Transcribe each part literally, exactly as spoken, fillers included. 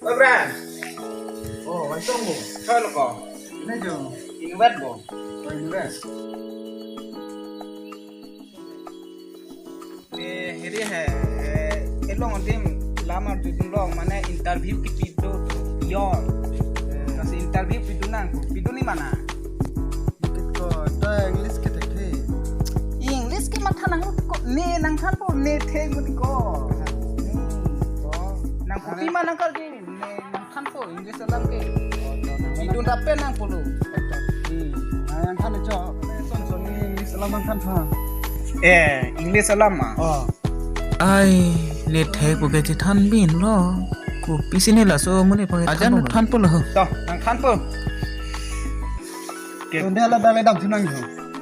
Oi, Bran. Oh, welcome bo. Koi lo ko? Ne jo. Inwet bo. Oh, inwet. Eh, hiri he, eh, elong adim lamar dudun long, mane interview kipi do to, yo. Eh, kasi interview pidun nang, pidun ni mana? Bukit ko, to English ke thekthe. English ke matha nang ko, ne nangthanpo, ne thek mati ko. Hmm, to. Nang kopi ma nang kalji, ne nangthanpo, English alam ke. Oh, to, nang pidun rapen nang pulo. Hmm. Nang nangthan cho. Son son ni English alam nangthan tha. Eh, English alam ma? Oh. Ai, ne thek pu ke chethan bin lo. Kopisi ne laso amonit aphan ajan thanpo lo. Thanpo lo. To, nangthanpo. Ke. Tonde la dak le damthu nang jo.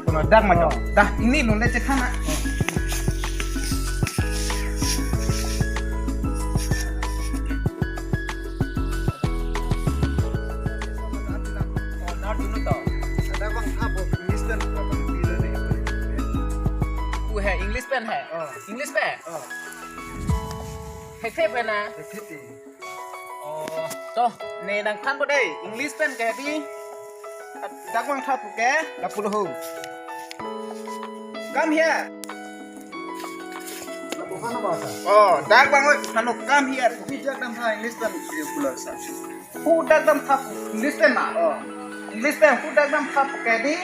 Kono dak ma jo. Oh. Dah, ini lo le chethan na. Oh, nang dulu to. Dak bang tha pu English pen. Ku he English pen he. Oh. English pen. Oh. He he pen na. He he. Oh, to, ne nangthanpo dei, English pen ke di. Dak bang tha pu ke, lapu lo ho. Come here. Oh, dak bang oi, hano come here. Dak dam tha English pen, ye pulo sa. Hu dak dam tha pu English pen na. Oh. English pen, hu dak dam tha pu ke di.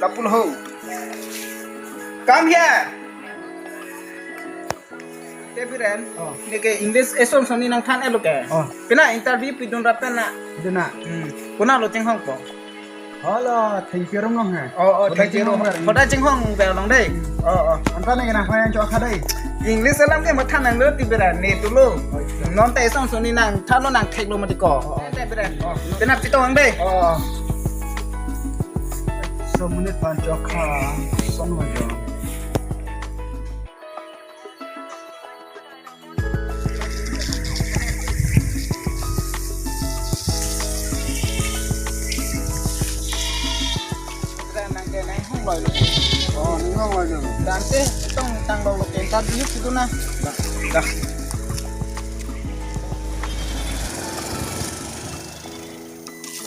Lapu lo ho. Come here. Te Biren, oh, ne ke English eson soni nangthan-et lo ke. Oh. Pina interview pidun rapen na. Duna. Hmm. Konat lo chinghongpo? Hala, Thengpi arong long he. Oh, oh, Hoda Thengpi arong. Chinghong ber. Hoda chinghong ber long dei. Oh, oh. Anta ne nang phan cho kha dei. English alam ke matha nang lo ti Biren, ne tu lo. Oh, iya. Non te eson soni nangthan lo nang thek lo mati ko. Oh, oh. Te Biren. Oh. Pina chitong dei. Oh. Som menit phan cho kha, son mo jo. Oh, nang hong loi lo. Dante, tong tang lo lo ke interview situ na. Dah, dah.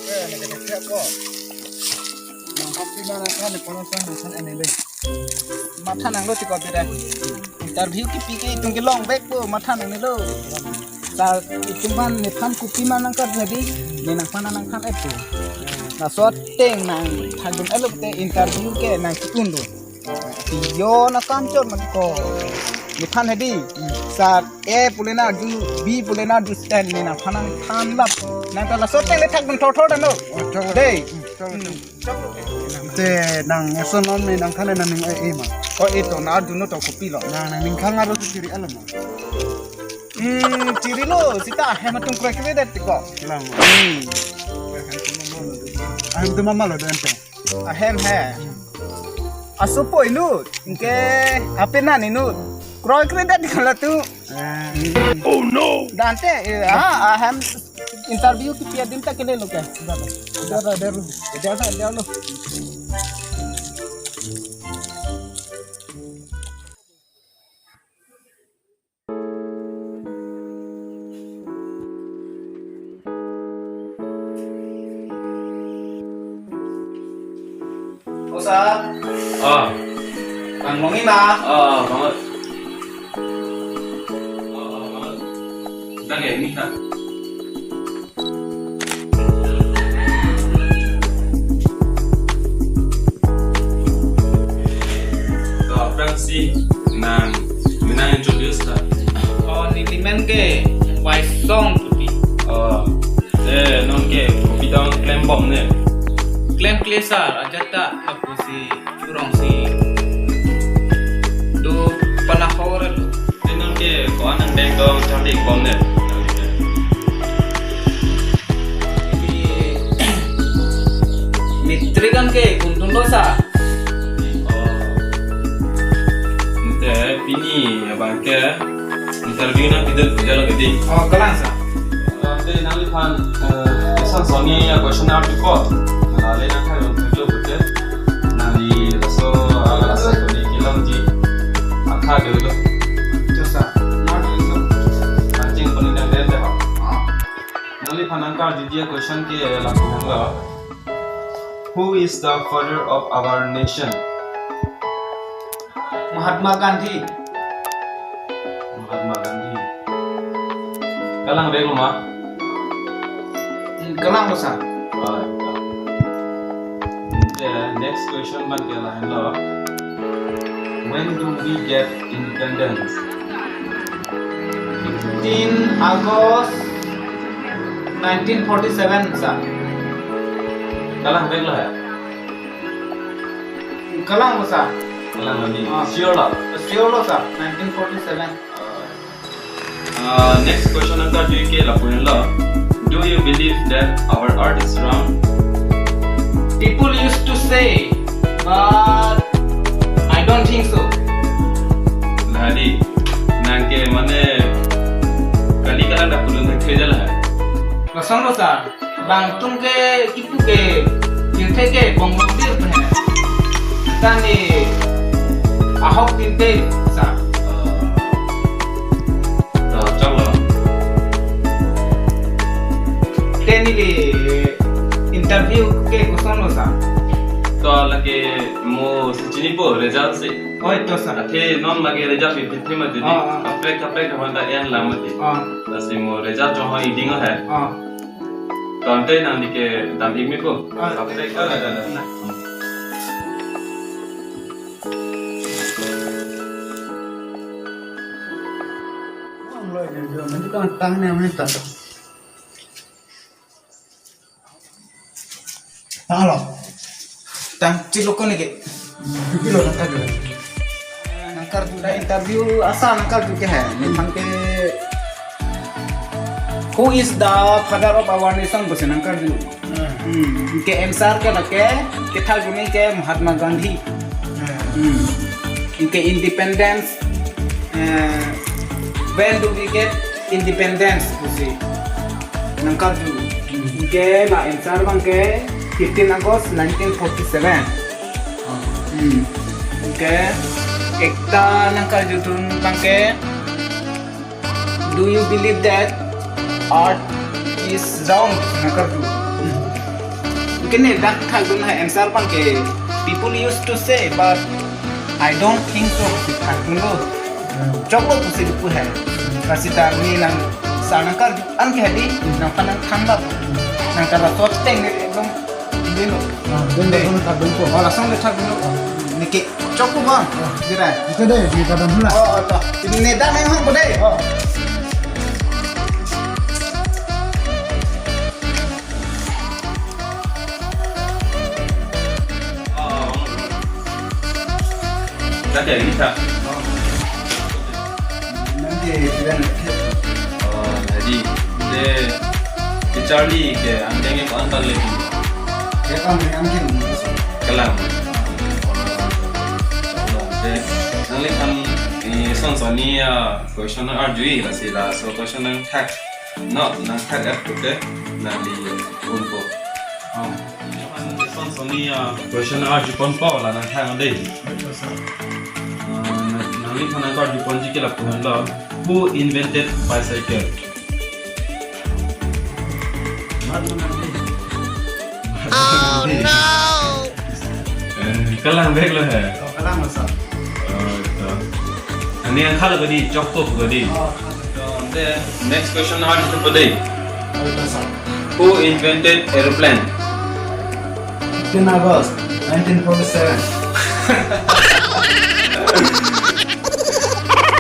Eh, nang kena siap kok. Nang pasti mana kan, kalau saya makan ini deh. Matha nang lo ti ko Biren. Interview kipi ke itum kelong vek po, matha nang lo. Ta itum aphan nephan kopi ma nang kat jadi, ne nangphan nangthan-et po. Laso ateng nangthakdun-et lo te interview ke nang ki-un lo. Yo na kam chot mati ko. Nephan hedi. Sar A pule nang arju, B pule nang arju stand ne nangphan nangthan lap. Nang ta laso ateng le thakdun thotho dan lo. Oh, thotho. Dei. Hmm, thotho. Hmm. Te nang eson non ne nangthan nang ning e ma. Oh, ito nang arju no to kopi lo. Nang nang ning khang aro chiri-et lo ma. Hmm, chiri lo, seta ahem atum kroikredet ti ko. Lang. Hmm. Ahem atum ma malo dente. Ahem he. Asopo inut, anke apena inut. Kroikredet ti ko latum. Ah. Oh no. Dante, eh, ah, ahem interview kipi adim ta kele lo ke. Dah, dah, dah, dah, dah, dah, dah, dah. O sir. Oh. Nang longji ma? Oh, banget. Oh, banget. Dah ya, ini kan. To, aphrangsi nang, nang introduce ta. Oh, nelimen ke Waisong puti. Oh, eh, non ke kopi dong klembom ne? Klemkle sir, ajat ta, aku si Churong si do panahor lo. Te non ke ko-an angdeng dong charli bom ne? Di matric an ke kuntun do sir? Oh. Te pini abang ke interview nangpidun puja lo gedi. Oh, kalang sir. Te nangliphan, eh, eson soni a-question arju ko. Lale nangkhai long theklo pute. Nangli laso, ah, laso koni kelongji. Akha dolo. Jo sir. Nang dolo sir. Anjing koni nang den de ho. Ah. Sir, didi question ke lapu henlo. Who is the father of our nation? Mahatma Gandhi. Mahatma Gandhi. Kalang vek lo ma? Hmm, kalang lo, sir. Ah, ya. Okay, next question abang ke lahenlo. When do we get independence? Fifteen August nineteen forty-seven, sir. Kalang vek lo he? Kalang lo, sir. Kalang lo ni. Ah. Sure lo? Sure lo, sir. Nineteen forty-seven. Uh, next question nangkarju ke lapu henlo. Do you believe that our earth is round? People used to say, but I don't think so. Lahadi, nang ke mane kali kalang dak pulun thek thek jala. Lason lo, sir. Bang tung ke kipu ke, tinte ke bong dir pe. Tani ahok tinte, sir. To, choklo. Te neli interview ke koson lo, sir? To, lake mo si chinipo result si. Oi, to, sir. Athe non lake result pi pithi mati di. Ah, ah. Kaprek kaprek kapan ta en lam mati. Ah. Lasi mo result chong ho iding ho hai. Ah. Tangte nangli ke dam-ik me ko. Ah, kaprek ah, kaprek. Ah, ah. Tang ne amen ta. Tanglo. Tang chilo ko ne ke. Chilo nangkarju. Nangkarju da interview asa nangkarju ke hai. Nephan ke, who is the father of our nation pusi nangkarju. Hmm. Hmm. Ke answer ke lake, kethakdun ke Mahatma Gandhi. Hmm. Hmm. Ke independence, eh, when do we get independence pusi nangkarju. Hmm. Ke la answer abang ke fifteen August nineteen forty-seven. Hmm. Ke ekta nangkarjudun abang ke, do you believe that earth is round? Nangkarju. Ke ne dak thakdun ha answer abang ke, people used to say, but I don't think so. Thakdun lo. Choklo pusi pu hai. Lasi ta ne nang sa nangkarju an ke hadi, nangphan nangthan ba. Nang ta la sot teng ne ekdom dilo. Ah, dun dun thakdun ko. Oh, lason le thakdun lo. Neke chokpo ba. Jira. Ito dei, di kadam hula. Oh, oh, to. Ini ne dam yang hok dei. Oh. Dak ya ini ta. Nang ke tidak nak. Oh, jadi de, de Charlie ke angdeng ke ko-an ta le. Ke angdeng angdeng. Kalang. De, nangliphan, eh, son soni, ah, question arju-i, lasi laso question nangthak. No, nangthak et pute, nangli unpo. Oh. Son soni, ah, question arju ponpo, la nangthak dei. Ah, nang, nangliphan nangkarju ponji ke lapu henlo. Who invented bicycle? Oh, no. Eh, kalang vek lo he. Oh, kalang lo, sir. Oh, to. Ani angkha lo ko dei, chokpo ko dei. Oh, to, the next question arju po dei. Oh, to, sir. Who invented aeroplane? Fifteen August nineteen forty-seven.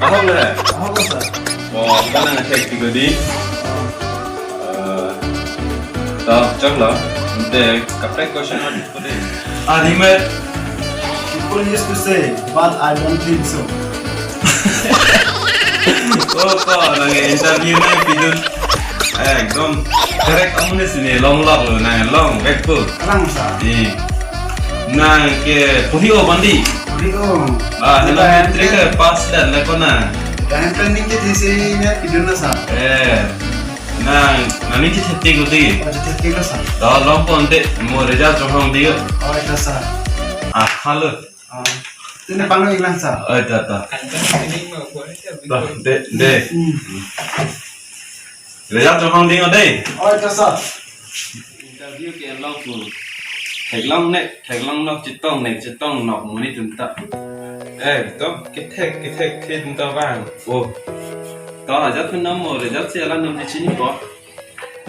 Ahok le? Ahok lo, sir. Oh, kalang attack ti ko dei. Eh, to, choklo. Ante kaprek question arju po dei. Arimet. People used to say, but I don't think so. Oh, ko nang interview nangpidun. Eh, ekdom correct amonit si ne longlok lo, nang longvekpo. Kalang, sir. Eh. Nang ke puri o bandi. Puri o. Ah, hello, matric ke pass dan le ko na. Dan planning ke dei si ne pidun lo, sir. Eh. Nang, nangli chethe ko dei. Oh, chethe lo, sir. To longpo ante, mo result chonghong dei. Oh, to, sir. Ah, hello. Ah, tini pangno iklang, sir. Oh, to, to. To, de, de. Hmm. Result chonghong ding o dei. Oi, ta sir. Interview ke-en long pu. Theklong nek, theklong nok, chetong nek, chetong nok, monit atum ta. Eh, to, kethek, kethek, kethek atum ta vang. Oh. To, ajat pun namo, result si alam nangchinipo.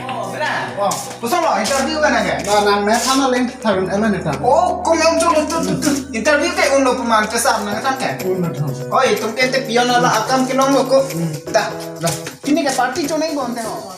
Oh, bera. Oh, koson lo, interview kan ake? Ba, nang ne thana leng tharun ela ne thana. Oh, kom yong cholo tu tu tu. Interview ke unlo pu ma ante sir nangthan ke? Unlo tu. Oh, itum ke ante pion ala akam kelong lo ko. Hmm. Da, da. Pini ke party choningpo ante ho.